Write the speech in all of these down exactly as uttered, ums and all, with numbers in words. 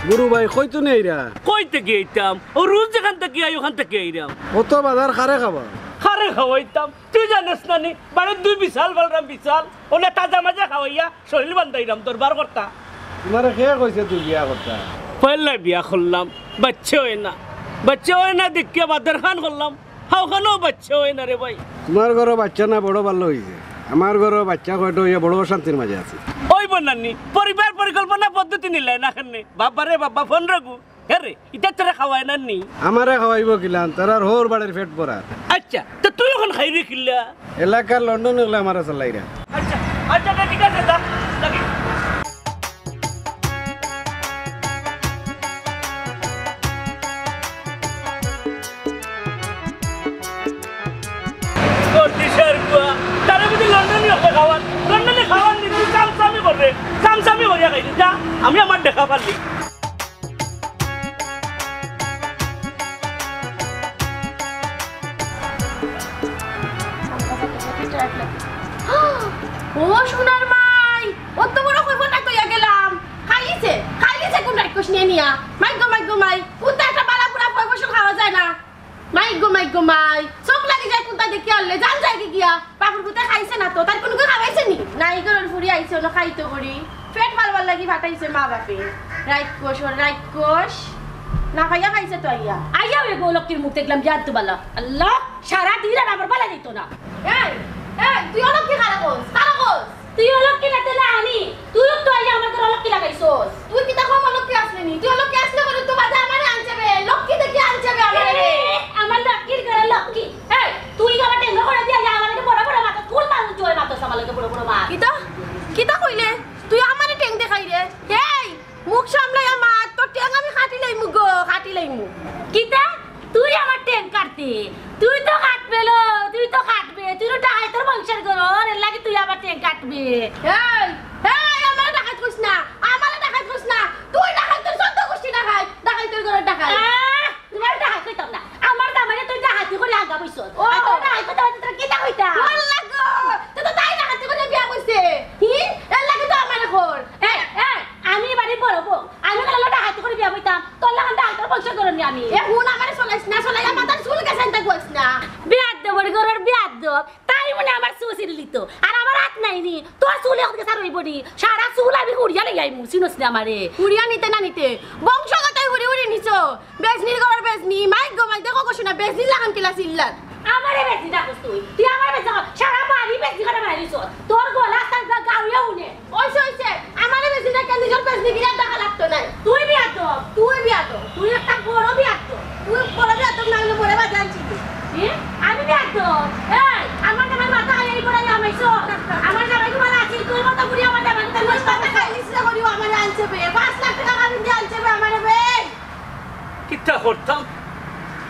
গুরু ভাই, কইতো নি আইরা? কই থাকি আইতাম? ও রোজ যেখান থাকি আই, ওখান থাকি আইরাম। অত বাজার কারে খাওয়া? কারে খাওয়াইতাম? তুই জানোস না নি? বাড়ির দুই বিশাল বালরাম বিশাল। ওলা তাজা মাজা খাওয়াইয়া শরীর বান্ধাইরাম, দরবার করতা। তোমারে কে কইছে তুই বিয়া করতা? পয়লা বিয়া করলাম, বাচ্চা অয় না। বাচ্চা অয় না দেখিয়া বাদের খান করলাম। হা, ওখানেও বাচ্চা অয় না রে ভাই। তোমার ঘরো বাচ্চা না বড় ভালা অইছে। আমার ঘরো বাচ্চা কয়টা অইয়া বড় অশান্তির মাজে আছি। অইবো না নি, পরিবার পরিকল্পনা পদ্ধতি নিলে না কেনে? বাবারে বাবা, ফোন রাখু। হ্যাঁ রে, ইতা তোরে খাওয়ায় না নি? আমারে খাওয়াইবো কিলান, তারার হউর বাড়ির পেট ভরা। আচ্ছা, তো তুই অখন খাইরে কিলা? এলাকার লন্ডনী অকলে আমারে চালাইরা। আচ্ছা, আচ্ছা, তে ঠিক আছে, যা, যাবি। তোর দিশার বুয়া, তারে বুঝি লন্ডনী অকলে খাওয়ান, লন্ডনী খাওয়ান নি, তুই চামচামি করে, চামচামি করিয়া খাইলি, যা, আমি আমার দেখা পারলি। ও সোনার মাই, অত বড় কইফল রাইত অইয়া গেলাম। খাইলিছে, খাইলিছে কোন রাক্ষস নিয়া নিয়া। মাই গো, মাই গো, মাই। কুন্তা একটা বালা বুড়া কইফল খাওয়া যায় না। মাই গো, মাই গো, মাই। চোখ লাগি যায় কুন্তা দেখিয়া আনলে, জান যায় কি গিয়া। বাপর পুতে খাইছে না তো, তার কুনু খাওয়াইছে নি? নাই ঘরর ফুড়ি আইছে, অনো খাইতো করি। পেট পালবার লাগি ফাটাইছে মা বাপে। রাক্ষস, ওর রাক্ষস। না খাইয়া খাইছে তো আইয়া। আইয়া ওই গো লক্ষ্মীর মুখ দেখলাম, জান তো বালা। আল্লাহ, সারা দিন আর আমার বালা দিত না। এই, এই, তুই অলক্ষ্মী কারে কস? কারে কস? তুই অলক্ষ্মী না তে না আনি। তুই তো আইয়া আমার ঘরে অলক্ষ্মী লাগাইছস। তুই কিতা কম অলক্ষ্মী আসলে নি? তুই অলক্ষ্মী আসলে করে তো বাদে আমারে আনছে বে। লক্ষ্মী দেখি আনছে বে আমারে বে। এ, আমার লক্ষ্মীর ঘরে লক্ষ্মী। এই, তুই আমার টেঙ্গা করে দিয়া যা, আমার লগে বড় বড় মাত, কোন মানুষ জয় মাত, আমার লগে বড় বড় মাত। কিতা? কিতা কইলে? তুই আমারে টেং দেখাই রে। এই, মুখ সামলাইয়া মাত, তোর টেং আমি কাটি লাইমু গো, কাটি লাইমু। কিতা? তুই আমার টেং কাটতে? তুই তো কাটবে লো, তুই তো কাটবে। তুই তো ডাকাইতর বংশের ঘরর, এর লাগি তুই আমার টেং কাটবে। এই, এই, আমারে ডাকাইত কইস না, আমারে ডাকাইত কইস না। তুই ডাকাইত, তোর চোদ্দ গোষ্ঠী ডাকাইত, ডাকাইতর ঘরর ডাকাইত। আহ, তোমার ডাকাইত কইতাম না। আমার জামাইরে তুই ডাকাতি করি আলগা বইছস। ও। আর তোর ডাকাইত কইতাম না, তোর কিতা কইতাম? আল্লাহ গো, তুই তো তাই ডাকাতি করি বিয়া বইছে। হি? এর লাগি তো আমারে খর। এই, এই, আমি বাড়ির বড় বউ। আমি কেনে ডাকাতি করি বিয়া বইতাম? তোর লাখান ডাকাইতর বংশ করনি আমি। এ হুন, আমারে চলাইস না, চলাইয়া মাথার চুল গেছে, এনতা কইস না। বেয়াদ্দবর ঘরর বেয়াদ্দব। তাই মনে আমার চুল ছিঁড়ি লিত। আর আমার আত নাই নি। তোর চুল এখন গেছা রইব নি। সারা চুল আমি উড়িয়া লই আইমু, চিনস না আমারে। উড়িয়া নিতে না নিতে। বংশগতই উড়ি উড়ি নিছো। বেজনির ঘরর বেজনি, মাইক গো মাইক, দেখো কইছো না, বেজনির লাখান কিলা চিল্লার। আমারে বেজনি ডাকস তুই। তুই আমারে বেজনি ডাকস। সারা বাড়ি বেজনি করে মারিছ। তোর গলা আস্তা গাউয়া হুনে। ওইছে, ওইছে। আমারে বেজনি ডাকিয়া নিজর বেজনি গিলার ডাকা লাগতো নায়। তুই বেয়াদ্দব। তুই বেয়াদ্দব। তুই একটা বড় বেয়াদ্দব। তুই বড় বেয়াদ্দব না অইলে মরে বাদে আনছি তুই। কি? আমি বেয়াদ্দব? এই, আমার জামাই মাথা খাইয়া এই করে আমাইছো। আমার জামাই তোমার আছে, তোর মতো বুড়ি আমার জামাই তুই মাথা খাইলিস না করিও আমারে আনছে বে। পাঁচ লাখ টেকা কাবিন দিয়া আনছে বে আমারে বে। কিতা করতাম?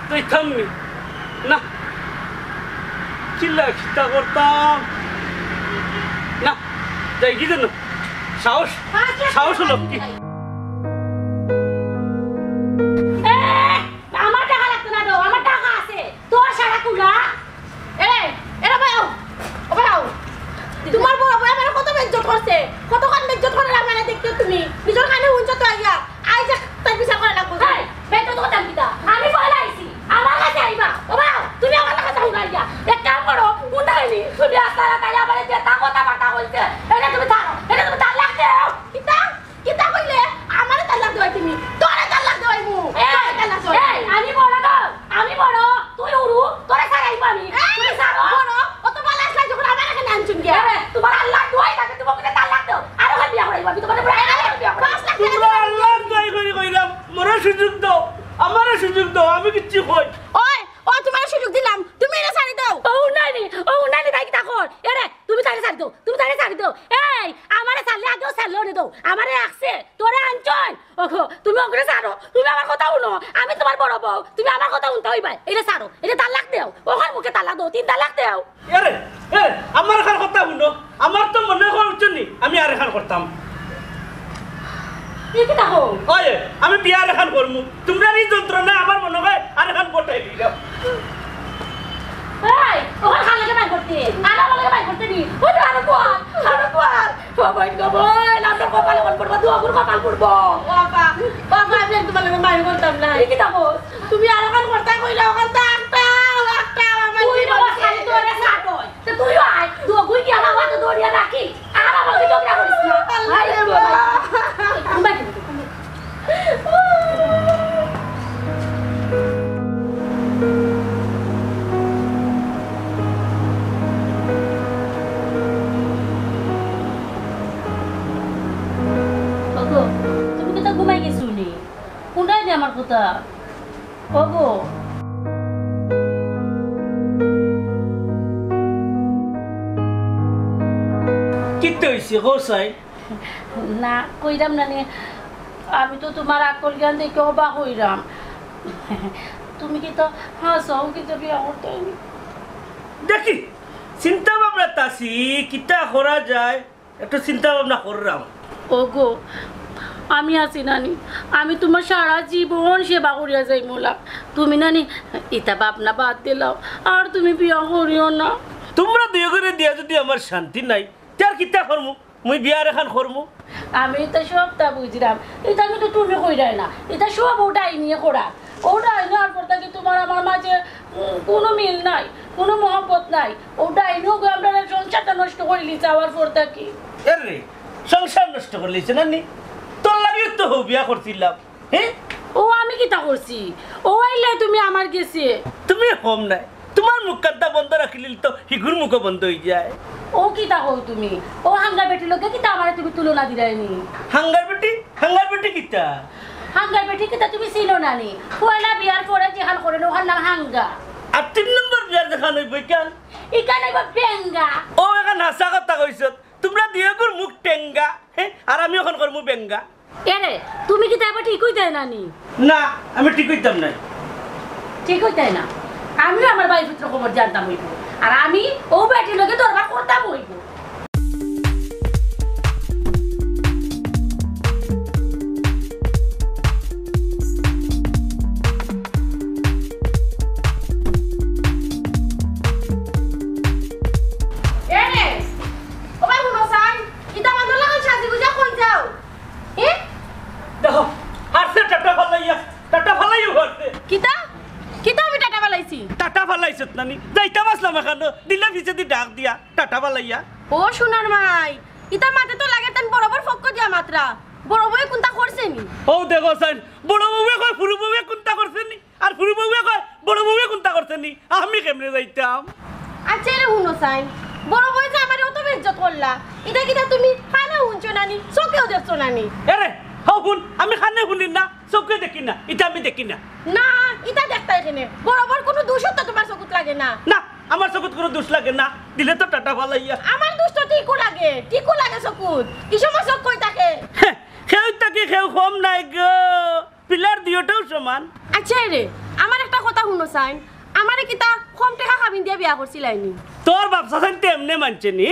যাইতাম নি? না। কিলা কিতা করতাম? না, যাই কি জন্য? সাহস, সাহস হলো কি? এ, আমার টাকা লাগতো না তো, আমার টাকা আছে। তোর সারা কুলা। এ, এ, রে ভাই, আও। ও ভাই, আও। তোমার বড় ভাই আমারে কত বেইজ্জত করছে, কতক্ষণ বেইজ্জত করে আমারে দেখিও তুমি। নিজর কানে হুনছো তো আইয়া। আই যে তার বিচার করা লাগবো। হেই, বেইজ্জত করতাম কিতা? আমি পয়লা আইছি, আমার কাছে আইবা। ও বাবা, তুমি আমার কাছে আইবা আইয়া। এক কাম করো, কোনটা হয়নি? তুমি আস্তারা তাই আমারে যে তা কথাবার্তা কইছে, এটা তুমি থাকো, এটা তুমি তার লাগতে। কিতা? কিতা কইলে? আমারে তালাক দেওয়াই তুমি। তোরে তালাক দেওয়াই মু। এই, তোরে তালাক দেওয়াই এই, মু। আমি বড় তো, আমি বড়, তুই উড়ু, তোরে ছাড়াইবো আমি। এই, তুমি ছাড়ো। বড়, অত বালা আসলে যখন আমার এখানে আনছুন গিয়া। এ, তোমার আল্লাহ দোয়াই থাকে, তোমাকে তালাক দাও। আরো হয় বিয়া করাইবো আমি, তোমার উপরে আরো হয় বিয়া করাইবো। পাঁচ লাখ টাকা তোমরা আল্লাহ দোয়াই করি কইলাম, মোরে সুযোগ দাও, আমারে সুযোগ দাও, আমি কিচ্ছু কই। ওই, ও তোমারে সুযোগ দিলাম, তুমি এটা ছাড়ি দাও। ও নানি, ও নানি, তাই কিতা কর? এরে, তুমি তারে ছাড়ি দাও, তুমি তারে ছাড়ি দাও। এই, আমারে ছাড়লে আগেও ছাড়লো নে দাও। আমারে রাখছে, তোরে আনছন। ওগো, তুমি ওগরে ছাড়ো, তুমি আমার কথা হুনো। আমি তোমার বড় বউ, তুমি আমার কথা হুনতা অইবায়। এটা ছাড়ো, এটা তালাক দেও। ওখান মুখে তালাক দাও, তিন তালাক দেও। এরে, এরে, আমার খান কথা হুনো। আমার তো মনে হয় উঠছে নি, আমি আর এখান করতাম। এ কিতা কও? ওই, আমি বিয়া আর এখান করমু। তোমরা এই যন্ত্রণা আমার মনে হয় আর এখান পটাই দিলাম। এই, ওখান খান লাগে বাইর করতে, আর আমার লাগে বাইর করতে নি। ওই তো আরো বল। আরে বাবা, বাবা, এই বাবা, এই নামটা কপালে কোন পড়বো? দুয়াগুর কপাল পড়বো। বাবা, বাবা, আমি আর তোমার লগে মারি বলতাম না। এই কিতা কস? তুমি আর ওখান করতে কইলা, ওখান তো একটা, একটা আমার তুই জীবন বাবা, শেষ। খালি তোরে সাট হয়। তো তুইও আয়, দুয়াগুই কি আমার হাতে ধরিয়া রাখি? আর আমার লগে ঝগড়া করিস না। আল্লাহ রে বাবা। ওগো, তুমি কিতা ঘুমাই গেছো নি? কোনটাই নি আমার কথা? ওগো। কিতা অইছে, কও চাই? না, কইরাম না নি। আমি তো তুমার আকল জ্ঞান দেখি অবাক অইরাম। তুমি কিতা হাছাউ কিতা বিয়া করতায় নি? দেখি, চিন্তা ভাবনাত আছি, কিতা করা যায়, একটু চিন্তা ভাবনা কররাম। ওগো, আমি আছি না নি, আমি তুমার সারা জীবন সেবা করিয়া যাইমুলা। তুমি না নি, ইতা ভাবনা বাদ দিলাও, আর তুমি বিয়া করিও না। তুমরা দুইওগুরে দিয়া যুদি আমার শান্তি নাই, তে আর কিতা করমু? মুই বিয়া আরেকখান করমু। আমি তো সবটা বুঝরাম, ইতা কিন্তু তুমি কইরায় না, ইতা সব অউ ডাইনিয়ে করা। অউ ডাইনি অওয়ার পর থাকি তুমার আমার মাঝে, উম, কুনু মিল নাই, কুনু মহব্বত নাই। অউ ডাইনি অগু আমরার সংসারটা নষ্ট করিলিছে অওয়ার পর থাকি। এরে, সংসার নষ্ট করিলিছে না নি? তোর লাগিউ তো হউ বিয়া করছিলাম। হে? অউ আমি কিতা করছি? অউ আইলে তুমি আমার গেছে। তুমি কম নায়। তুমার মুখখানতা বন্ধ রাখিলিলে তো হিগুর মুখও বন্ধ অইযায়। অউ কিতা কও তুমি? অউ হাঙ্গার বেটির লগে কিতা আমারে তুমি তুলনা দিরায় নি? হাঙ্গার বেটি? হাঙ্গার বেটি কিতা? হাঙ্গার বেটি কিতা তুমি চিনো না নি? পয়লা বিয়ার পরে যেখান করে নি, অখান নাম হাঙ্গা। আর তিন নম্বর বিয়ার যেখান অইবো ইখান? ইখান অইবো বেঙ্গা। অউ অখান হাছা কথা কইছত। তুমরা দুইওগুর মুখ টেঙ্গা, হে? আর আমি অখন করমু বেঙ্গা। এরে, তুমি কিতা এবার ঠিক অইতায় না নি? না, আমি ঠিক অইতাম নায়। ঠিক অইতায় না? আমিও আমার ভাইফুতরে খবর জানতাম অইবো। আর আমি অউ বেটির লগে দরবার করতাম অইবো। এরে, ও ভাই, হুনো চাই, ইতা বান্দর লাখান সাজি গুজা কই যাও? এ? দেখো, হারছে টাটা ফালাইয়া, টাটা ফালাইয়া হারছে। কিতা? কিতা আমি টাটা ফালাইছি? টাটা ফালাইছত না নি? যাইতাম আছলাম অখানো, দিলে পিছেদি ডাক দিয়া, টাটা ফালাইয়া। ও সোনার মাই, ইতা মাতে তো লাগে তান বড় বউর পক্ষ দিয়া মাতরা। বড় বউয়ে কুন্তা করছে নি? অউ দেখো চাইন, বড় বউয়ে কয়, হুরু বউয়ে কুন্তা করছে নি? আর হুরু বউয়ে কয়, বড় বউয়ে কুন্তা করছে নি? আমি কেমনে যাইতাম? আচ্ছা, এরে হুনো চাইন, বড় বউয়ে যে আমারে অত বেইজ্জত করলা, ইতা কিতা তুমি কানে হুনছো না নি, চউখেও দেখছো না নি? এরে, হউ হুন, আমি কানে হুনি না, চউখে দেখি না, ইতা আমি দেখি না। না, ইতা দেখতায় কেনে? বড় বউর কুনু দুষও তো তুমার চকুত লাগে না। না, আমার চকুত কুনু দুষ লাগে না, দিলে তো টাটা ফালাইয়া। আমার দুষ তো ঠিকউ লাগে, ঠিকউ লাগে চকুত। ই সময় চউখ কই থাকে? হে, কেউ থাকি কেউ কম নায় গো। পিলার দুইওটাউ সমান। আচ্ছা রে, আমার একটা কথা হুনো চাইন, আমারে কিতা কম টেকা কাবিন দিয়া বিয়া করছিলায় নি? তোর বাপ চাচাইন্তে এমনে মানছে নি?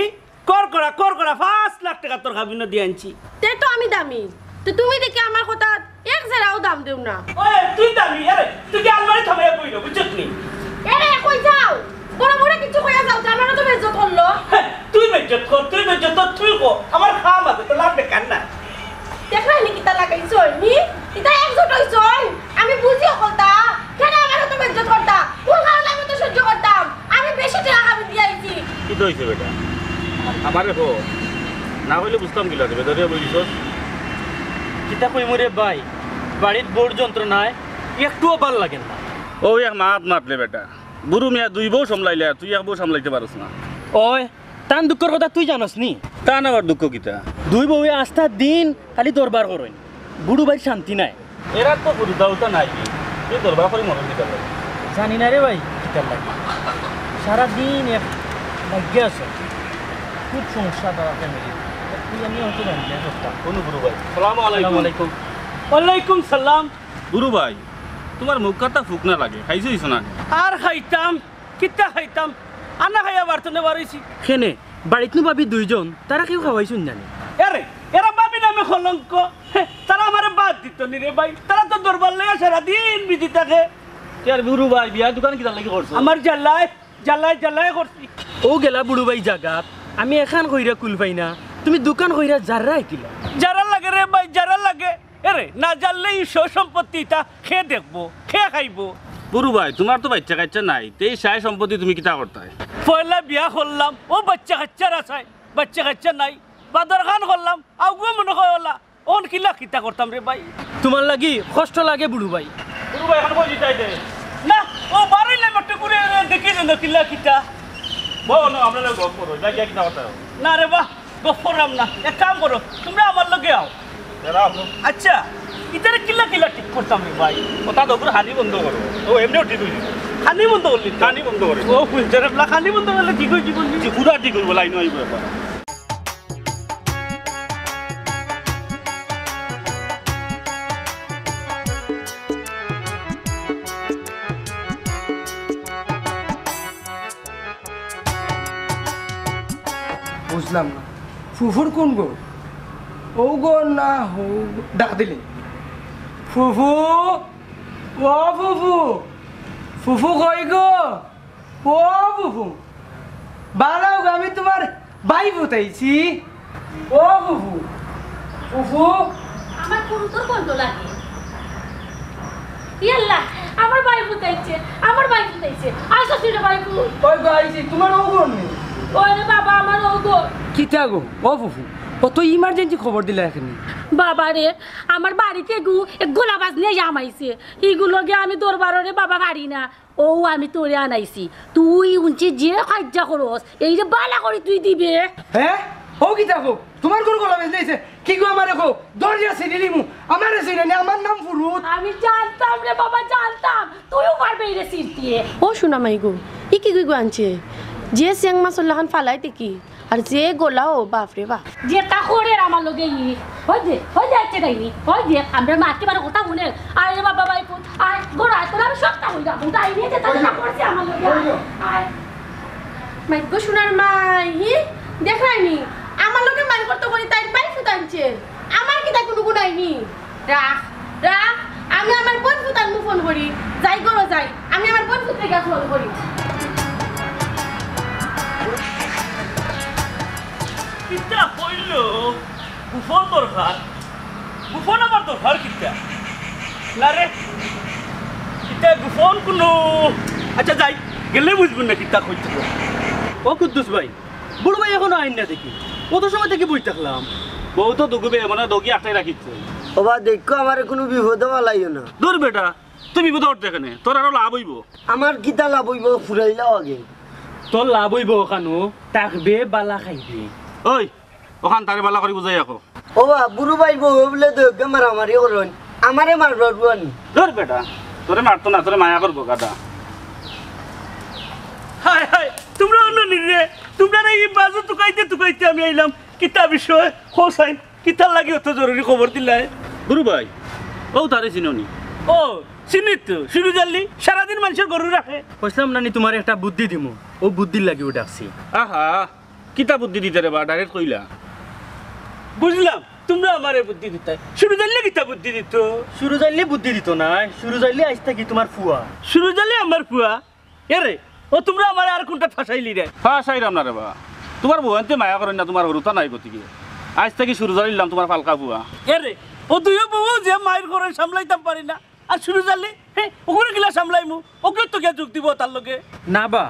কর করা, কর করা, পাঁচ লাখ টেকা তোর কাবিনো দিয়া আনছি। তে তো আমি দামি, তে তুমি দেখি আমার কথাত এক জেরাও দাম দেও না। ওই, তুই দামি, আরে, তুই কি আলমারি থামাইয়া বইলো, বুঝছত নি? এরে, কই যাও? বড় বউরে কিচ্ছু কইয়া যাও, জামাইরে তো বেইজ্জত করলো। হে, তুই বেইজ্জত কর, তুই বেইজ্জত কর, তুই কর। আমার কাম আছে, তো লাভ বেকার না। দেখলায় নি কিতা লাগাইছইন, নি? ইতা একজোট অইছইন। আমি বুঝি অকলতা। কেনে আমারে তো বেইজ্জত করতা? কুন কারণে আমি তো সহ্য করতাম? আমি বেশি টেকা কাবিন দিয়া আইছি। কিতা অইছে বেটা? আমারে ক। না কইলে বুঝতাম কিলা রে, বেদরিয়া বই দিছস। কিতা কইমু রে ভাই? বাড়িত বউর যন্ত্রণায় একটুও ভালা লাগে না। অউ এক মাত মাতলে বেটা। বুরু মিয়া দুই বউ সামলাইলা, তুই এক বউ সামলাইতে পারস না। ওই, তান দুঃখর কথা তুই জানস নি? তান আবার দুঃখ কিতা? দুই বউয়ে আস্তা দিন খালি দরবার করইন, বুরু ভাইর শান্তি নাই। এরা তো বুরু দাউতা নাই, তুই দরবার করি মরণ দিতে পারে। জানি না রে ভাই, কিতার লাগি। সারা দিন এক লাগিয়া আছে, খুব সমস্যা তারা ফ্যামিলি। তুই আমি হয়তো জানি না সবটা। কোন বুরু ভাই? সালাম আলাইকুম। আসসালামু আলাইকুম। ওয়ালাইকুম সালাম। বুরু ভাই, তুমার মুখ কাটা ফুক না লাগে, খাইছো হইছো না? আর খাইতাম, কিতা খাইতাম? আনা খাইয়া বাড়িত নে বারইছি। কেনে, বাড়িত নু ভাবি দুইজন, তারা কেউ খাওয়াইছইন না নি? এরে, এরা ভাবি নামে কলঙ্ক। হে, তারা আমারে বাদ দিত নি রে ভাই। তারা তো দরবার লইয়া সারাদিন বিজি থাকে। তে আর বুরু ভাই, বিয়া দুখান কিতার লাগি করছো? আমার জ্বালায়, জ্বালায়, জ্বালায় করছি। অউ গেলা বুরু ভাই জাগাত, আমি এখান কইরা কুল পাই না, তুমি দুখান কইরা জাররা কিলা? জারা লাগে রে ভাই, জারা লাগে। এরে, না জারলে ই সয় সম্পত্তি ইতা কে দেখবো, কে খাইবো? বুরু ভাই, তুমার তো বাইচ্চা কাইচ্চা নাই, তে ই সয় সম্পত্তি তুমি কিতা করতায়? পয়লা বিয়া করলাম, অউ বাইচ্চা কাইচ্চার আশায়, বাইচ্চা কাইচ্চা নাই, বাদর খান করলাম, আগুয়া মনো কয় অলা, অখন কিলা কিতা করতাম রে ভাই? তুমার লাগি কষ্ট লাগে বুরু ভাই। বুরু ভাই, অখন কই যিতায় দে? না, অউ বারইলে মট্টু ঘুরে ঘুরে দেখি যেন কিলা কিতা। বউ, না, আমরা লগে গপ করো, যাই গিয়া কিতা কথা। না রে বা, গপ কররাম না। এক কাম করো, তুমরা আমার লগে আও। এরা আও। আচ্ছা, ইতারে কিলা কিলা ঠিক করতাম রে ভাই? কথা তো পুরা খানি বন্ধ করো। অউ এমনেউ ঠিক অইযিবো। খানি বন্ধ করলি তো? খানি বন্ধ করে। অউ, বুঝতে পারলাম, খানি বন্ধ করলে ঠিক অইযিবো নি? জি, পুরা ঠিক অইবো, লাইন অইবো এবার। বুঝলাম না, ফুফুর কোন ঘর? অউ ঘর না হউ ঘর? ডাক দিলে, ফুফু, ও ফুফু, ফুফু কই গো? ও ফুফু, বাড়াও গো, আমি তুমার ভাইফুত আইছি। ও ফুফু, ফুফু। আমার ফুফুতর কণ্ঠ লাগে। ইয়াল্লা, আমার ভাইফুত আইছে, আমার ভাইফুত আইছে। আইছস নি রে ভাইফুত? ওই গো আইছি, তুমার অউ ঘর নি? ওই রে বাবা, আমার অউ ঘর। কিতা গো? ও ফুফু, অত emergency খবর দিলা এখানে? বাবা রে, আমার বাড়িত গু এক গোলাবাজ নিয়া হামাইছে। ইগুর লগে আমি দরবারো রে বাবা পারি না। অউ আমি তোরে আনাইছি, তুই উনছি যে কাইজ্জা করস, এইরে বালা করি তুই দিবে। হে? অউ কিতা কও? তুমার ঘরো গোলাবাজ নিয়া আইছে? কি গো আমারে কও? দরজা ছিঁড়িলিমু। আমারে চিনো নি, আমার নাম ফুরুত। আমি জানতাম রে বাবা, জানতাম। তুইও পারবে ইরে ছিঁড়তে। ও সোনা মাই গো, ই কিগুয়ে আনছে? যে চেং মাছর লাখান ফালাইতে কি? আর যে গোলাও, বাপ রে বাপ। যেতা করের আমার লগে ই। ওই যে, ওই যে আইছে ডাইনি। ওই যে, আমরার মা একেবারে কথা হুনে। আরে বাবা, ভাইফুত, আয়, গোড়া, তোরা আমি সবতা কইরা। ডাইনি যেতা যেতা করছে আমার লগে। আয়। মাই গো সোনার মাই, হি? দেখরায়নি? আমার লগে মাইর করতো করি তাইর ভাইফুত আনছে। আমার কিতা কুনু গুনাহ নাই নি? রাখ, রাখ, আমি আমার বইনফুত আনমু ফোন করি। যাই ঘরো যাই, আমি আমার বইনফুতরে গিয়া ফোন করি। কিতা কইলো? গোপন দরকার? গোপন আবার দরকার কিতা? না রে, ইতা গোপন কুনু, আচ্ছা যাই, গেলে বুঝবো না কিতা কইতে। ও কুদ্দুস ভাই, বুরু ভাই এখনো আইন না দেখি। কত সময় থাকি বই থাকলাম। বউ তো দুগুবে, মনে অয় দগি আটকাই রাখিছে। ওবা, দেখো, আমারে কুনু বিপদো ফালাইও না। দূর বেটা, তুই বিপদো পড়তে কেনে? তোর আরো লাভ অইবো। আমার কিতা লাভ অইবো? ফুরাইলাও আগে। তোর লাভ অইবো অখানো, থাকবে বালা খাইবে। ওই, অখান তারে বালা করি বুঝাইয়া কও। ওবা, বুরু ভাইর বউয়ে বুলে দুইওগে মারামারি করইন, আমারে মারবার বুয়ানি। দূর বেটা, তোরে মারতো না, তোরে মায়া করবো গাধা। হায় হায়, তুমরা অনো নি রে, তুমরারে ই বাজু তুকাইতে তুকাইতে আমি আইলাম। কিতা বিষয়? কও চাইন, কিতার লাগি অত জরুরি খবর দিলায়? বুরু ভাই, অউ তারে চিনো নি? ও, চিনি তো, সুরুজ আলী, সারাদিন মানষর গরু রাখে। কইছলাম না নি তুমারে একটা বুদ্ধি দিমু, অউ বুদ্ধির লাগিউ ডাকছি। আহা, কিতা বুদ্ধি দিতে রে বা, direct কইলা। বুঝলাম, তুমরা আমারে বুদ্ধি দিতায়। সুরুজ আলীয়ে কিতা বুদ্ধি দিতো? সুরুজ আলীয়ে বুদ্ধি দিতো নায়, সুরুজ আলী আইজ থাকি তুমার ফুয়া। সুরুজ আলী আমার ফুয়া? এরে, ও তুমরা আমারে আর কুনটাত ফাঁসাইলি রে? ফাঁসাইরাম না রে বা। তুমার বউয়াইন্তে মায়া করইন না, তুমার হুরুতা নাই গতিকে। আইজ থাকি সুরুজ আলীর লাম তুমার ফালকা ফুয়া। এরে, ও দুইও বউ যে মাইর করে সামলাইতাম পারি না। আর সুরুজ আলী, হে, অগুরে কিলা সামলাইমু? অগু তো গিয়া যোগ দিবো তার লগে। না বা,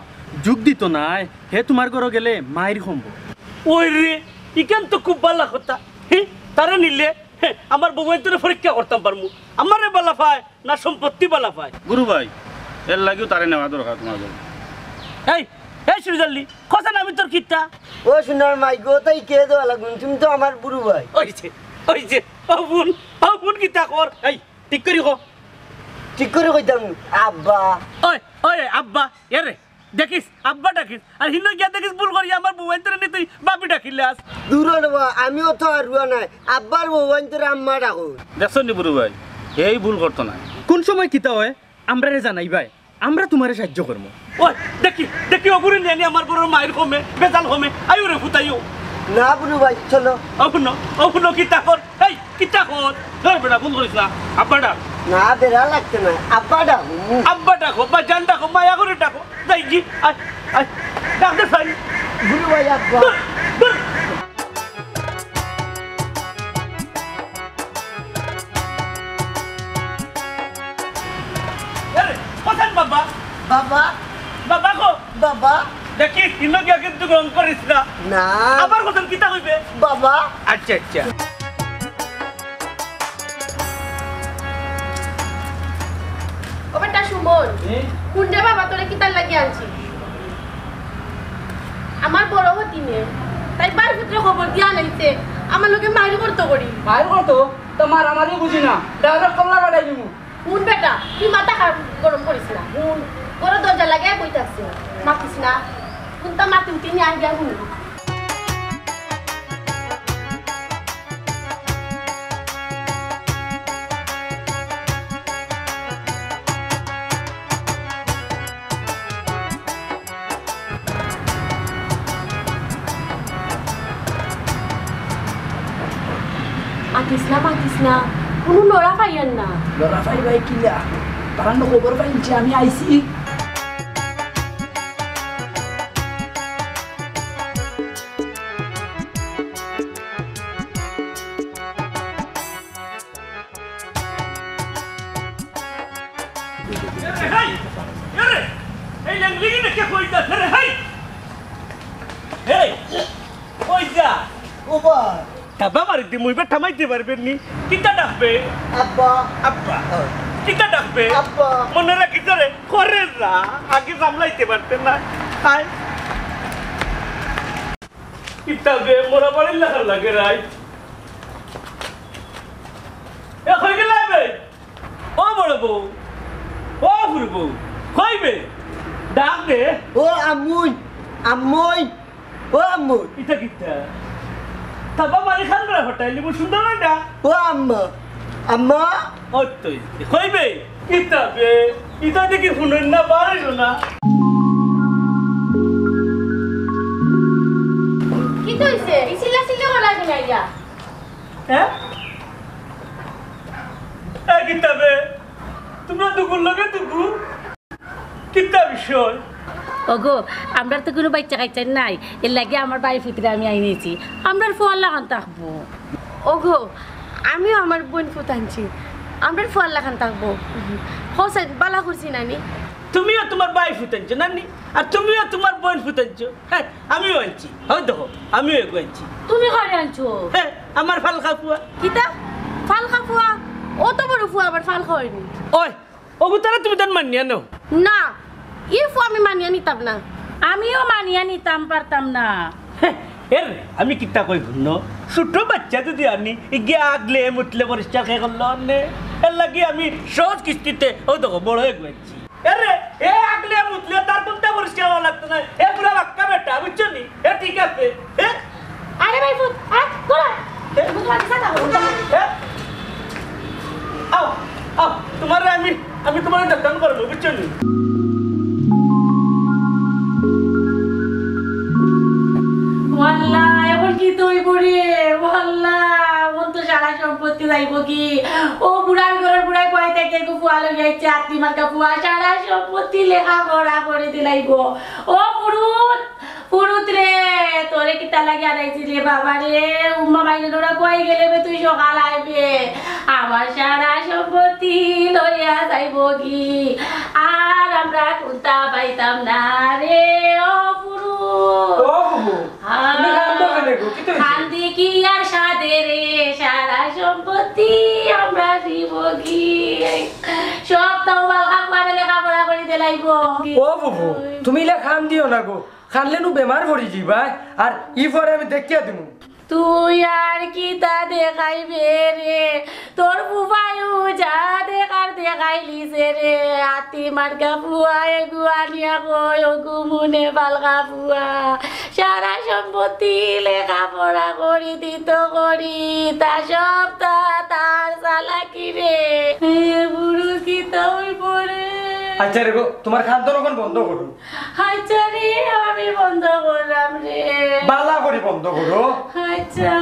যোগ দিতো নায়, হে তুমার ঘরো গেলে মাইর কমবো। ওই রে, ইখান তো খুব বালা কথা। হে, তারে নিলে, হে, আমার বউয়াইন্তরে পরীক্ষা করতাম পারমু। আমারে বালা পায়, না সম্পত্তি বালা পায়। বুরু ভাই, এর লাগিউ তারে নেওয়া দরকার তুমার ঘরো। এই, এই সুরুজ আলী, কও চাইন আমি তোর কিতা? ও সোনার মাই গো, তাই কে দেওয়া লাগবো? তুমি তো আমার বুরু ভাই। ওই যে, ওই যে, ও বোন, ও বোন কিতা কর? এই, ঠিক করি কও। ঠিক করি কইতাম, আব্বা। ওই, ওই, আব্বা, এরে, দেখিস, আব্বা ডাকিস। আর হিনো গিয়া দেখিস ভুল করি আমার বউয়াইন্তরে নি তুই বাপি ডাকিলাস। দূর রে বা, আমিও তো হারুয়া নায়। আব্বার বউয়াইন্তরে আম্মা ডাকো। দেখছো নি বুরু ভাই, এই ভুল করতো নায়। কুন সময় কিতা অয়, আমরারে জানাইবায়। আমরা তুমারে সাইয্য করমু। ওই, দেখি, দেখি, অগুরে নিয়া নি আমার ঘরর মাইর কমে, বেজাল কমে। আইও রে, ফুতাইও। না, বুরু ভাই, চলো। ও হুনো, ও হুনো, কিতা কর? এই, কিতা কর? এই বেটা, ভুল করিস না। আব্বা ডাক। না, বেটা লাগতো নায়। আব্বা ডাক। আব্বা ডাকো, বা জান ডাকো, মায়া করি ডাকো। যাই কি? আয়, আয়। ডাক দে ভাই। বুরু ভাই, আব্বা। বাবা, বাবা গো। বাবা। দেখি, ইনো গিয়া কিন্তু রং করিস না। না। আবার কতন কিতা কইবে? বাবা। আচ্ছা, আচ্ছা। ও বেটা সুমন, হুম? হুন রে বাবা, তোরে কিতার লাগি আনছি? আমার বড় হতিনে, তাই বার ভিতরে খবর দিয়া আনাইছে, আমার লগে মারি করতো করি। মারি করতো? তো মারামারি বুঝি না, direct কল্লা বাড়াই দিমু। হুন বেটা, তুই মাথা খারাপ গরম করিস না। হুন, ঘরো দরজা লাগাই বই থাকছে, মাতিস না। হুন, তা মাতি উঠি নিয়ে আন গিয়া হুন। মাতিস না, মাতিস না, কুনু লড়া পাইয়ার না। লড়া পাইবায় কিলা? তারা না খবর পাইন যে আমি আইছি। এরে, হেই! এরে, এই লেংলিগি দেখে কই যাস? এরে, হেই! হেই! কই যা? ওবা! তাবা মারি দি, মুই বে থামাইতে পারবেন নি। কিতা ডাকবে? আব্বা। আব্বা। কিতা ডাকবে? আব্বা। মনে রাখিস রে, করে যা। আগে সামলাইতে পারতেন না। আয়। কিতা বে, মরা বাড়ির লাখান লাগে রাই। এ, কই গেলায় বে? ও বড় বউ, ও ফুরু বউ, কই বে? ডাক দে। ও আম্মুই, আম্মুই, ও আম্মু। ইটা কিতা? তাবা মারি খান করে হটাইলি, বউ সুন্দর না? ও আম্মা, আম্মা। ও তুই, কই বে? কিতা বে? ইটা দেখি হুনইন না, বারে শোনা। কিতা অইছে? এই চিল্লা চিল্লি করা কেনে ইয়া? হ্যাঁ? এ কিতা বে? তোমরা দুগুর লগে দুগু? কিতা বিষয়? ওগো, আমরার তো কুনু বাইচ্চা কাইচ্চা নাই, এর লাগি আমার ভাই ফুতরে আমি আইনিছি। আমরার ফুয়ার লাখান থাকবো। ওগো, আমিও আমার বইন ফুত আনছি, আমরার ফুয়ার লাখান থাকবো। হোসেন, বালা করছি নানি? তুমিও তোমার ভাই ফুত আনছো নানি, আর তুমিও তোমার বইন ফুত আনছো। হ্যাঁ, আমিও আনছি। হ্যাঁ, দেখো, আমিও এগু আনছি। তুমি কারে আনছো? হ্যাঁ, আমার ফালকা ফুয়া। কিতা? ফালকা ফুয়া? অত বড় ফুয়া আবার ফালকা অয়নি? ওই, ওগু তারা তুমি তার মানিয়া নাও। না, ই ফুয়া আমি মানিয়া নিতাম না। আমিও মানিয়া নিতাম পারতাম না। হ্যাঁ, এর আমি কিতা কই হুনো? ছোট বাইচ্চা যদি আনি, ইগে আগলে মুতলে পরিষ্কার কে করলো আনে? এর লাগি আমি সহজ কিস্তিতে, ও দেখো, বড় এগু আনছি। এরে, এ আগলে মুতলে তার কুনটা পরিষ্কার অওয়া লাগতো না। এ পুরা বাক্কা বেটা, বুঝছো নি? এ ঠিক আছে। এ? আরে ভাই, ফুত, আয়, তোরা। এ? তুমি তোমার কিসা থাকো? এ? আও, আও, তোমারে আমি, আমি তোমারে দোকান করবো, বুঝছো নি? ওয়াল্লা, এখন কিতা অইবো রে? ওয়াল্লা, এখন তো সারা সম্পত্তি যাইবো কি? ও বুড়ার ঘরর বুড়ায় কয় থাকি গো, ফুয়া লইয়া আইছে, আত্তি মার্কা ফুয়া, সারা সম্পত্তি লেখাপড়া করি দিলাইবো। ও ফুরুত, ফুরুত রে, তোরে কিতা লাগি আনাইছি রে বাবা রে? উম্মা মাইনে ডোরা কই গেলে বে তুই সকাল আইবে? আমার সারা সম্পত্তি লইয়া যাইবো কি? আর আমরা কুন্তা পাইতাম না রে, ও ফুরুত। ও ফুফু, তুমি কান্দো কেনে গো? কিতা অইছে? কান্দি কি আর সাধে রে, সারা সম্পত্তি আমরা দিব কি? সব তো বালকা ফুয়ারে লেখাপড়া করি দিলাইবো। ও ফুফু, তুমি ইলা কান্দিও না গো, কান্দলে নু বেমার পড়ি যিবায়, আর ই ফুয়ারে আমি দেখিয়া দিমু। তুই আর কিতা দেখাইবে রে? তোর ফুফায়ু যা দেখার দেখাইলিছে রে। আতি মার্কা ফুয়া এগু আনিয়া কয়, ওগু মনে বালকা ফুয়া। সারা সম্পত্তি লেখাপড়া করি দিত করি, তা সব তা তার চালাকি রে। হে বুড়ো কিতা অইবো রে? আচ্ছা রে গো, তোমার কান্দন অখন বন্ধ করো। আচ্ছা রে, আমি বন্ধ করলাম রে। বালা করি বন্ধ করো। আচ্ছা।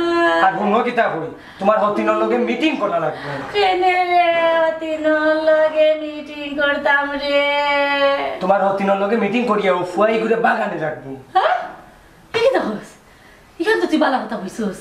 আর হুনো কিতা কই, তোমার হতিনর লগে মিটিং করা লাগবো। কেনে রে, হতিনর লগে মিটিং করতাম রে। তোমার হতিনর লগে মিটিং করিয়া ও ফুয়া ইগুরে বাগানে রাখবো। হ্যাঁ? এ কিতা কস? ইখান তো তুই বালা কথা কইছস।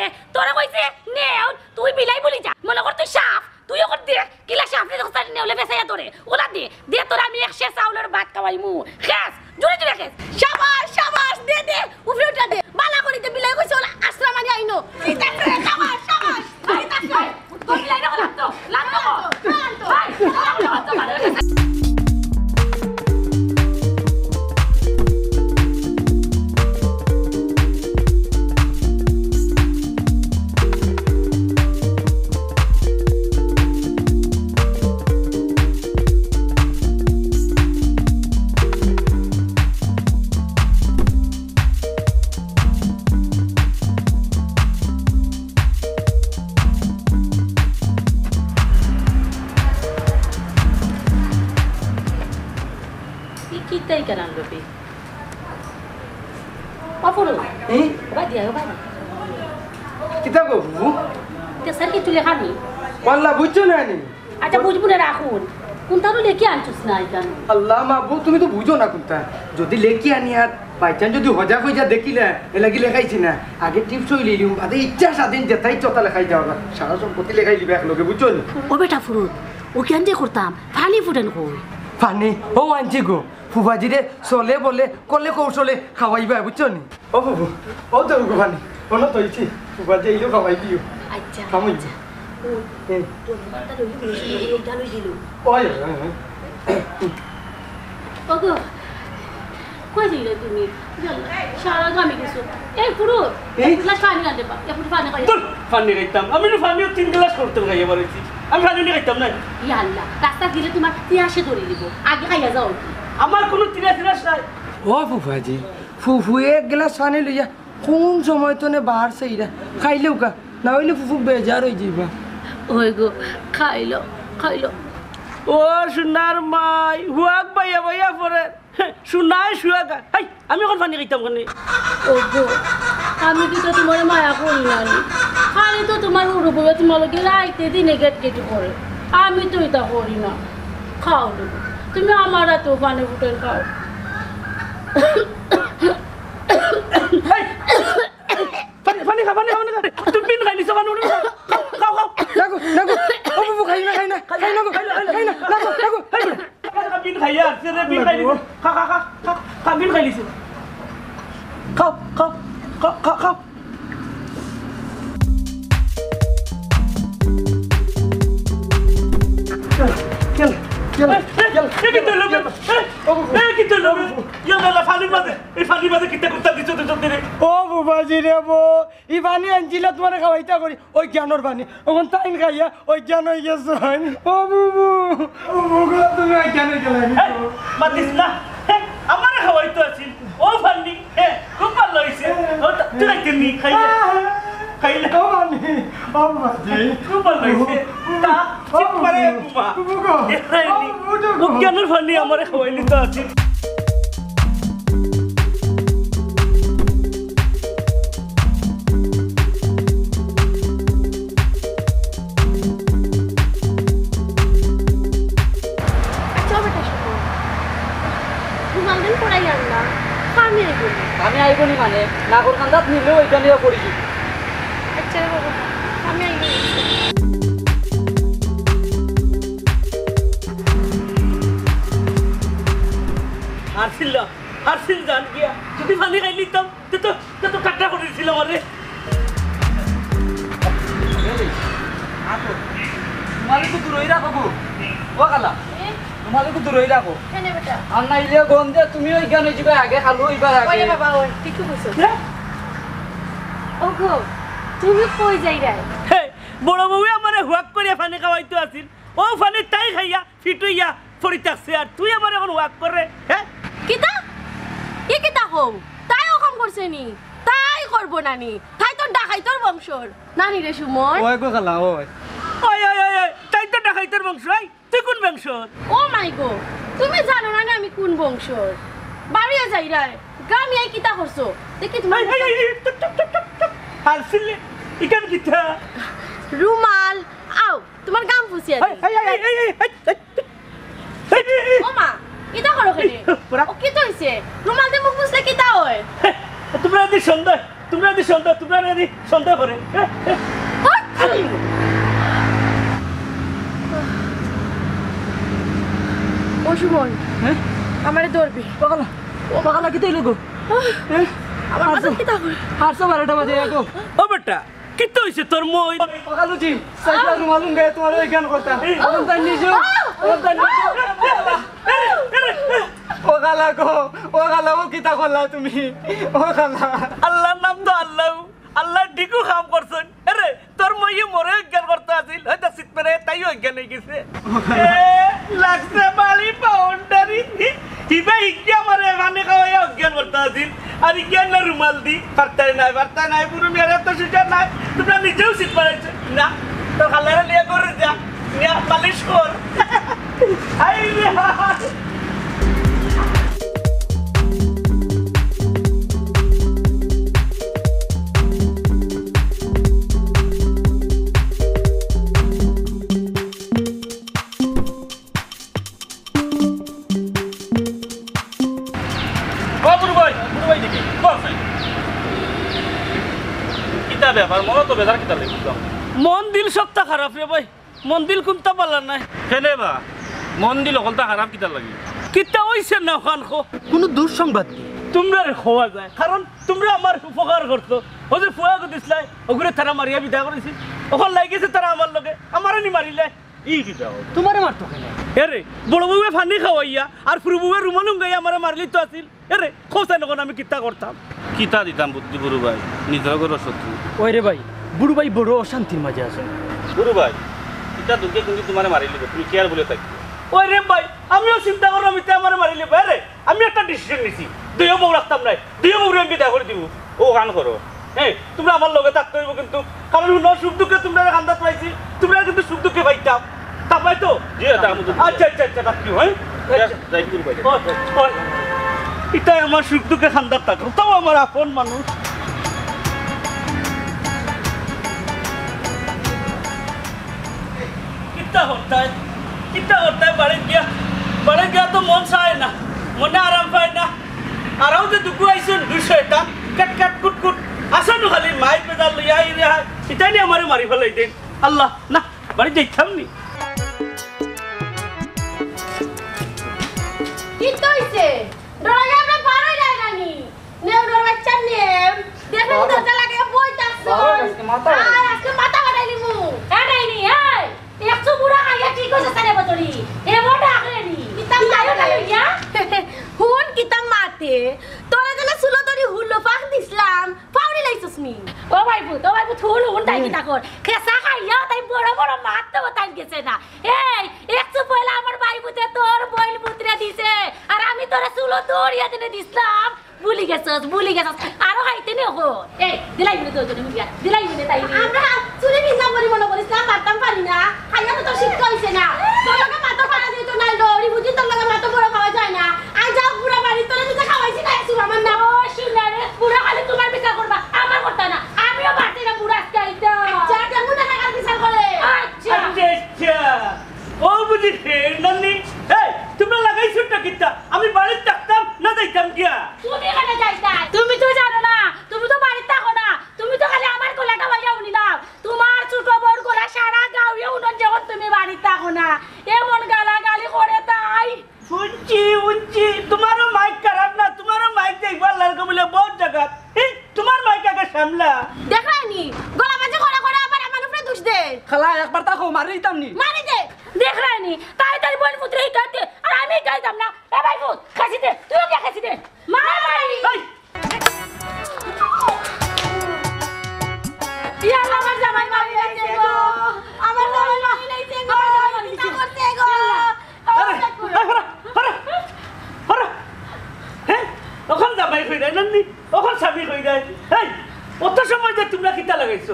তোরে কইছে, নে, অখন তুই বিলাই বুলি যা। মনো কর তুই সাপ, তুই অখন দে, কিলা সাপ রে, দেখছস নি, নেউলে ফেছাইয়া ধরে। অলা দে, দে, তোরে আমি এক সের চাউলর ভাত খাওয়াইমু। খেছ, জুরে জুরে খেছ। শাবাশ, শাবাশ, দে, দে, উপরে উঠা দে। বালা করি দে, বিলাই কইছে, অলা আশ্রম আনি আইনো। ঠিক আছে, শাবাশ, শাবাশ। ঠিক আছে। তোর বিলাই না, লাগতো, লাগতো। ই কিতা ইখান আনলো বে? বাপুরে। হুম? ওবা দিয়া, ওবা দিয়া। কিতা গো, বুবু? ইতা স্যার কিচ্ছু লেখা নি? ওয়াল্লা, বুঝছো না নি? আচ্ছা, বুঝবো না, রাখুন। কুনটারও লেখি আনছস না ইখান? আল্লাহ মাবুদ, তুমি তো বুঝো না কুনটা। যদি লেখি আনি আর by chance যদি হজা কইয়া দেখিলে, এর লাগি লেখাইছি না। আগে টিপস অইলে ইলুম, বাদে ইচ্ছা স্বাধীন যেতা ইচ্ছা অতা লেখাই যাও না। সারা সম্পত্তি লেখাই দিবে এক লগে, বুঝছো নি? ও বেটা ফুরুত, অউ কিয়ান যে করতাম, পানি ফুটাইন কই? পানি? অউ আনছি গো। ফুফাজিরে চলে বলে, কলে কৌশলে খাওয়াইবা, বুঝছো নি? ও ফুফু, অউ তো গো পানি, অনো থইছি, ফুফাজি আইলে খাওয়াই দিও। আচ্ছা, খামুই। আচ্ছা। ও, হুম। তোর মাথা লইলি, লইলি, লইলি, লইলি, লইলি। ওই, ওই, ওই। ওগো, কই যাইলে তুমি? ইয়াল্লা, সারা গামি গেছো। এই ফুরুত, এই? এক গ্লাস পানি আনতে পার, এক ফুরুত পানি খাই। ধুর, পানি খাইতাম। আমি তো পানিও তিন গ্লাস করতে খাইয়া পারছি। আমি পানি নি খাইতাম না। ইয়াল্লা, রাস্তা গেলে তোমার পিয়াসে ধরে দিব। আগে খাইয়া যাও। আমার কোনো তিরাস তিরাস নাই। ও ফুফাজি, ফুফু এক গ্লাস পানি লইয়া কোন সময় তনে বার সেইরা খাইলেও কা, না অইলে ফুফু বেজার অই যাইবা। ওই গো, খাইলো, খাইলো। ও সোনার মাই, হুয়াক বাইয়া বাইয়া পড়ে। সোনায় সুয়াগা। হাই, আমি অখন পানি খাইতাম কেনে? ও গো, আমি কিতা তোমারে মায়া করি না নি? খালি তো তোমার হুরু বউয়ে তোমার লগে রাইতে দিনে গেট গেটি করে। আমি তো ইতা করি না। খাও রে, তুমি আমার আতেও পানি ফুটাইন খাও। হাই, পানি, পানি খা, পানি খা, পানি খা। তুমি বিন খাইলিছো, পানি উঠে খা। খাও, খাও, খাও। লাগো, লাগো। ও বাবু, খাই না, খাই না, খাই না গো। খাই না, খাই না। খাই না, লাগো, লাগো। খাই না। বিন খাইয়া আছে রে, বিন খাইলিছে। খা, খা, খা, খা, খা, বিন খাইলিছে। খাও, খাও, খাও, খাও, খাও। এ, এ, এ, কিতা অইলো বে? এ, এ, কিতা অইলো বে? ইয়া আল্লাহ, পানির মাঝে, এই পানির মাঝে কিতা করতা দিছো তো জলদি রে? ও বুবাজি রে বো, ই পানি আনছিলা তুমারে খাওয়াইতা করি, অজ্ঞানর পানি। অখন তাইন খাইয়া অজ্ঞান অইগেছইন। ও বুবু, ও বুবু, তুমি অজ্ঞান অইগেলায় নি? এই, মাতিস না। এই, আমারে খাওয়াইতো আছিল। ও পানি, এ, খুব ভালা অইছে। ও, তা-, তুই রাখতে নি, খাইলে। খাইলে। ও পানি, ও পানি। খুব ভালা অইছে। তা, ঠিক করে ঘুমা। বুবু গো। এ, খাইলি। ও, বুবু গো। অজ্ঞানর পানি আমারে খাওয়াইলি তো আছিল। আচ্ছা, ও বেটা, শোনো। রুমাল দিন পড়াই আনলাম। পানি আইব নি? পানি আইব নি মানে? নাগর কান্দাত নিলেও ওইখানে পড়ি। আচ্ছা রে বাবা, পানি আইব নি? হারছিল, হারছিল জান গিয়া। যদি পানি খাই নিতাম, তে তো, তে তো ঠাট্টা করেছিল আমারে। তোমালে তো দূরই রাখো গো। ও খালা, এ? তোমালে তো দূরই রাখো। কেনে বেটা? আর না ইলে গন্ধে তুমি ওই গান ওই যাবে আগে, খালো ওই বার আগে। ওরে বাবা, ওই, ঠিক তো কইছো। হ্যাঁ? ও গো, তুমি কই যাইরায়? হে, বড় বউয়ে আমারে হুয়াক করিয়া পানি খাওয়াইতো আছিল। ও পানি তাই খাইয়া ফিট অইয়া পড়ি থাকছে, আর তুই আমার এখন ওয়াক করে, হ্যাঁ? কিতা? ই কিতা কও? তাই ও কাম করছে নি? তাই করবো না নি? তাই তো ডাকাইতর বংশর। না নি রে সুমন? ওই গো খালা, ওই। ওই, ওই, ওই, ওই, তাই তো ডাকাইতর বংশ, এই, তুই কোন বংশর? ও মাই গো, তুমি জানো না নি আমি কোন বংশর? বাড়িয়ে যাইরায়, গ্রামে আই কিতা করছো? দেখি তোমার এই, এই, এই, এই, চুপ, চুপ, চুপ, চুপ, চুপ। হারছিলে, ইখান কিতা? রুমাল, আও, তোমার গাম ফুসিয়া এই, দেই। এই, এই, এই, এই, এই, এই, এই। ও মা, ইতা করো কেনে? পুরা। ও, কিতা অইছে? রুমাল দি মুখ মুছলে কিতা অয়? তোমরা যদি সন্দেহ, তোমরা যদি সন্দেহ, তোমরা যদি সন্দেহ করে। হট! ও সুমন, হ্যাঁ? আমারে ধরবি। পাগলা, পাগলা কিতা অইলো গো? হ্যাঁ? আমার মাথাত কিতা করে? হারছো বারোটা বাজে গো। ও বেটা, কিতা অইছে তোর মই? ও খালুজি, সাইকেল রুমাল লুঙ্গে তোমার ওই গান করতাম। এই। অখন তাই নিজে, অখন তাই নিজে। ও খালা গো, ও খালা, ও কিতা করলা তুমি? ও খালা। আল্লাহর নাম তো আল্লাহ, আল্লাহ ঠিকউ কাম করছইন। এরে, তোর মইয়ে মোরে অজ্ঞান করতা আছিল, হয়তো সিট মেরে তাইও অজ্ঞান অই গেছে। এ, লাগছে বাড়ি বাউন্ডারি। ইবা ইজ্ঞা আমারে পানি খাওয়াইয়া অজ্ঞান করতা আছিল। আর ইজ্ঞা না রুমাল দি, পারতায় নায়, পারতায় নায়, বুরু মিয়ার তো সুজা নাই। তোমরা নিজেউ সিট মারাইছো। না, তোর খালারে লিয়া করে যা, নিয়া মালিশ কর। আই রে হায়। ও বুরু ভাই, বুরু ভাই দেখি, বস এই। কিতা ব্যাপার? মনো তো বেজার কিতা লাগি বুঝলাম না। মন দিল সবটা খারাপ রে ভাই, মন দিল কুনতা ভালা নাই। কেনে বা? মন দিল হকলতা খারাপ কিতা লাগি? কিতা অইছে না অখান কও? কুনু দুঃসংবাদ নি? তুমরারে কওয়া যায়, কারণ তুমরা আমার উপকার করছো। অউ যে ফুয়া গো দিছলায়, অগুরে তারা মারিয়া বিদায় করিছে। অখন লাগি গেছে তারা আমার লগে, আমারে নি মারিলায়। ই কিতা অয়? তুমারে মারতো কেনে? এরে, বড় বউয়ে পানি খাওয়াইয়া আর ফুরু বউয়ে রুমাল লুঙ্গাইয়া আমারে মারিলিতো আছিল। এরে, কও চাইন অখন আমি কিতা করতাম? কিতা দিতাম বুদ্ধি বুরু ভাই, নিজর ঘরর শত্রু। ওই রে ভাই, বুরু ভাই বড় অশান্তির মাঝে আছে। বুরু ভাই, ইতা দুখে কিন্তু তুমারে মারিলিবো, তুমি careful থাকিও। ওই রে ভাই, আমিও চিন্তা করলাম ইতা আমারে মারিলিবো। এরে, আমি একটা decision নিছি, দুইও বউ রাখতাম নায়, দুইও বউরে আমি বিদায় করি দিমু। অউ কাম করো। এই, তুমরা আমার লগে থাকতে অইবো কিন্তু, কারণ হুনো, সুখ দুখে তুমরারে কান্দাত পাইছি, তুমরারে কিন্তু সুখ দুখে পাইতাম। তা পাই তো? জি, তা আমি তো আচ্ছা, আচ্ছা, আচ্ছা, রাখিও, হ্যাঁ? আচ্ছা। যাই, যাই, গুরু ভাই। ওই, ওই। ইতায় আমার সুখ দুখে কান্দাত থাকো, তাও আমার আপন মানুষ। কিতা করতায়? কিতা করতায়? বাড়িত গিয়া, বাড়িত গিয়া তো মন চায় না, মনে আরাম পায় না। আর অউ যে দুগু আইছইন, দুই শয়তান, কাট কাট কুট কুট, আছইন খালি মাইর বেজার লইয়া, আই রে হায়, ইতায় নি আমারে মারি ফালাই দেইন। আল্লাহ, না, বাড়িত যাইতাম নি। কিতা অইছে? ডরাইয়া আমরা বারই যায় না নি? নেউলর বাচ্চা নেউল। দেখো, বাবা। দরজা লাগাইয়া বই থাকছো। বাবা, আজকে মাথা আর আজকে মাথা ফাটাই দিমু। এ ডাইনি, এই। একশো বুড়া খাইয়া ঠিক অইছে সাড়ে বছরই। এ বড় ডাকলে ও ভাইপুত, ও ভাইপুত, হুন, হুন, তাই কিতা কর। খেসা খাইয়াও তাই বড় বড় মাত তো তাই গেছে না। এই, একটু পয়লা আমার ভাইপুতে তোর বইন পুতরে দিছে, আর আমি তোরে চুলো দৌড়িয়া দিনে দিছলাম। ভুলি গেছস, ভুলি গেছস। আরো খাইতে নি অখন। এই, দিলাই মিলে তো জন্য মিলিয়া, দিলাই মিলে তাই রে। আমরা চুলে ভিজা করি মনে করিস না, মারতাম পারি না। খাইয়া তো তোর শিক্ষা হইছে না। তোর লগে মাথা পাড়া দিত না, লড়ি বুঝি তোর লগে মাথা বড় পাওয়া যায় না। আই যাও পুরা বাড়ি তোরে নিজে খাওয়াইছি না, এসু আমার না। ও, শুনা রে, পুরা খালি তোমার বিচার করবা, আমার করতা না। আমিও পারছি না পুরা আজকে আইতে। আচ্ছা, কেমন টাকা কার বিচার করে? আচ্ছা। আচ্ছা, আচ্ছা। ও বুঝি ফের নানি। এই, তোমরা লাগাইছো টা কিতা? আমি বাড়িত থাকতাম না যাইতাম গিয়া? তুমি কেন যাইতাই? তুমি তো জানো না, তুমি তো বাড়িত থাকো না। তুমি তো খালি আমার গলাটা বাইয়া উনি নাও। তোমার ছোট বউর গলা সারা গাঁওয়ে উনন যখন তুমি বাড়িত থাকো না। এমন গালাগালি করে তাই। শুনছি, শুনছি, তোমারও মাইক খারাপ না, তোমারও মাইক দেখবার লাগবে বলে বহুত জায়গা। এই, তোমার মাইক আগে সামলা। দেখরায়নি, গলাবাজি করে করে আবার আমার উপরে দোষ দে। খালা, একবার তাকো, মারি দিতাম নি। মারি দে। দেখরায়নি, তাই তার বইন পুতরে হিকাইতে, আর আমি হিকাইতাম না। এ ভাইপুত, খাসি দে, তুইও গিয়া খাসি দে। মার, মার। এই, ইয়া আল্লাহ, আমার জামাই মারি লাইছে গো। আমার জামাই মারি লাইছে গো। আমার জামাই মারি লাইছে। কিতা করছে গো? আরে, এই, হরা, হরা, হরা। হ্যাঁ? অখন জামাই কই যায়, নানি? অখন স্বামী কই যায়? এই, অত সময় যে তোমরা কিতা লাগাইছো?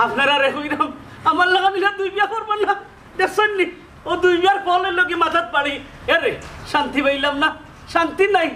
আপনারারে কইরাম, আমার লাগান ইলা দুই বিয়া করবা না। দেখছইন নি? ও দুই বিয়ার ফল অইলো কি মাথাত পাড়ি। এরে, শান্তি পাইলাম না, শান্তি নাই।